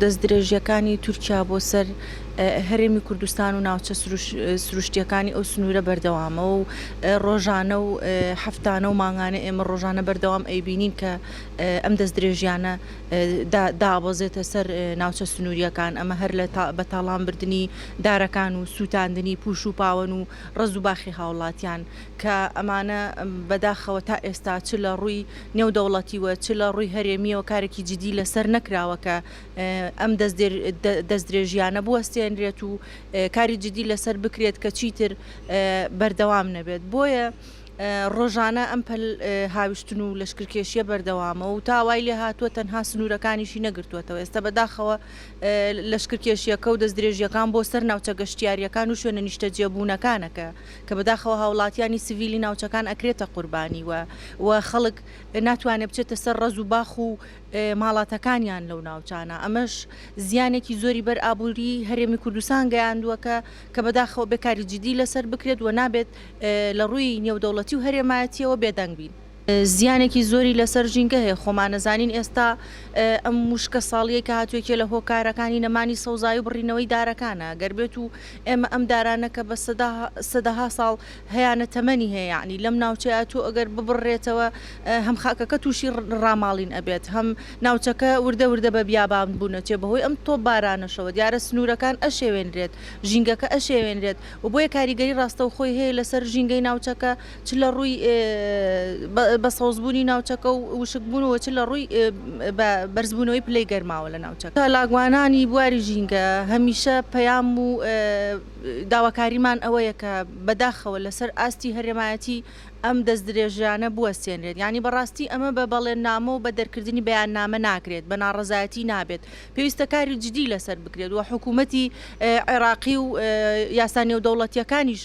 دەستدرێژییەکانی تورکیا بۆ سەر هەرێمی کوردستان و ناوچە سروشتییەکانی ئەو سنوورە بەردەوامە و ڕۆژانە و هەفتانە و مانگانە ئێمە ڕۆژانە بەردەوام ئەیبینین کە ئەم دەستدرێژیانە دابەزێتە سەر ناوچە سنوورییەکان، ئەمە هەر لە بە تاڵان بردنی دارەکان و سووتاندنی پووش و پاوەن و ڕەز و باخی هاوڵاتیان کە ئەمانە بەداخەوە تا ئێستا چ لە ڕووی نێودەوڵەتی و چ لە ڕووی هەرێمییەوە کارێکی جدی لەسەر نەکراوە کە ئەم دەستدرێژییانە بوەستێنرێت و کاری جدی لەسەر بکرێت کە چیتر بەردەوام نەبێت بۆیە ڕۆژانە ئەم پەل هاویشتن و لەشکرکێشیە بەردەوامە و تا وای لێ هاتووە تەنها سنوورەکانیشی نەگرتووەتەوە ئێستا بەداخەوە لەشکرکێشیەکە و دەستدرێژیەکان بۆ سەر ناوچە گەشتیاریەکان و شوێنە نیشتەجێبوونەکانە کە کە بەداخەوە هاوڵاتیانی سڤیلی ناوچەکان ئەکرێتە قوربانی و و خەڵک ناتوانێت بچێتە سەر ڕەز و باخ و ماڵاتەکانیان لەو ناوچانە ئەمەش زیانێکی زۆری بەر ئابووری هەرێمی کوردستان گەیاندووە کە کە بەداخەوە بێ کاری جدی لەسەر بکرێت و نابێت لە ڕووی نێودەوڵەتی و هەرێمایەتیەوە بێدەنگ بین. زیانێکی زۆری لەسەر ژینگە هەیە، خۆمانەزانین ئێستا ئەم وشکە ساڵیەی کە هاتووە یەکێ لە هۆکارەکانی نەمانی سەوزایی و بڕینەوەی دارەکانە، گەر بێت و ئێمە ئەم دارانە کە بە سەدەها ساڵ هەیانە تەمەنی هەیە یەعنی لەم ناوچەیە تۆ ئەگەر ببڕرێتەوە هەم خاکەکە تووشی ڕاماڵین ئەبێت هەم ناوچەکە وردە وردە بە بیابان بوون ئەچێ بەهۆی ئەم تۆپبارانەشەوە دیارە سنوورەکان ئەشێوێنرێت ژینگەکە ئەشێوێنرێت و بۆیە کاریگەری ڕاستەوخۆی هەیە لەسەر ژینگەی ناوچەکە چ لە ڕووی بە سەوزبوونی ناوچەکە و وشکبوون و چ لە ڕووی بە بەرزبوونەوەی پلەی گەرماوە لە ناوچەکە. چالاکوانانی بواری ژینگە هەمیشە پەیام و داواکاریمان ئەوەیە کە بەداخەوە لەسەر ئاستی هەرێمایەتی ئەم دەستدرێژیانە بوەستێنرێت. یانی بەڕاستی ئەمە بە بەڵێننامە و بە دەرکردنی بەیاننامە ناکرێت، بە ناڕەزایەتی نابێت. پێویستە کاری جدی لەسەر بکرێت و حکوومەتی عێراقی و یاسا نێودەوڵەتییەکانیش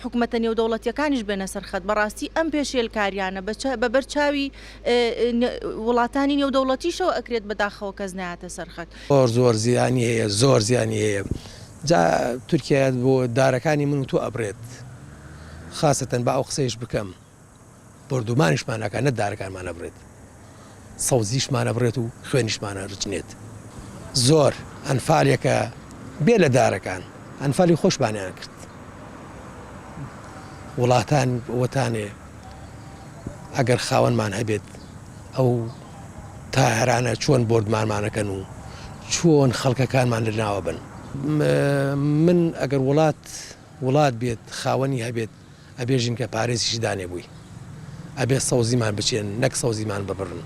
حکومەتە نێودەوڵەتیەکانیش بێنە سەر خەت، بەڕاستی ئەم پێشێلکاریانە بە بەر چاوی وڵاتانی نێودەوڵەتیشەوە ئەکرێت بەداخەوە کەس نایەتە سەر خەت. زۆر زۆر زیانی هەیە زۆر زیانی هەیە جا تورکیا بۆ دارەکانی من و تۆ ئەبرێت خاسەتەن با ئەو قسەیش بکەم. بۆردومانیشمان ئەکا نە دارەکانمان ئەبڕێت سەوزیشمان ئەبڕێت و خوێنیشمان ئەرچنێت زۆر ئەنفالێکە بێ لە دارەکان ئەنفالی خۆشمانیان کرد وڵاتان وەتانێ ئەگەر خاوەنمان هەبێت ئەو تاهرانە چۆن بۆردمانمانەکەن و چۆن خەڵکەکانمان لە ناوە بن من ئەگەر وڵات وڵات بێت خاوەنی هەبێت ئەبێ ژینگە پارێزیشی دانێ بووی ئەبێ سەوزیمان بچێنن نەک سەوزیمان ببڕن.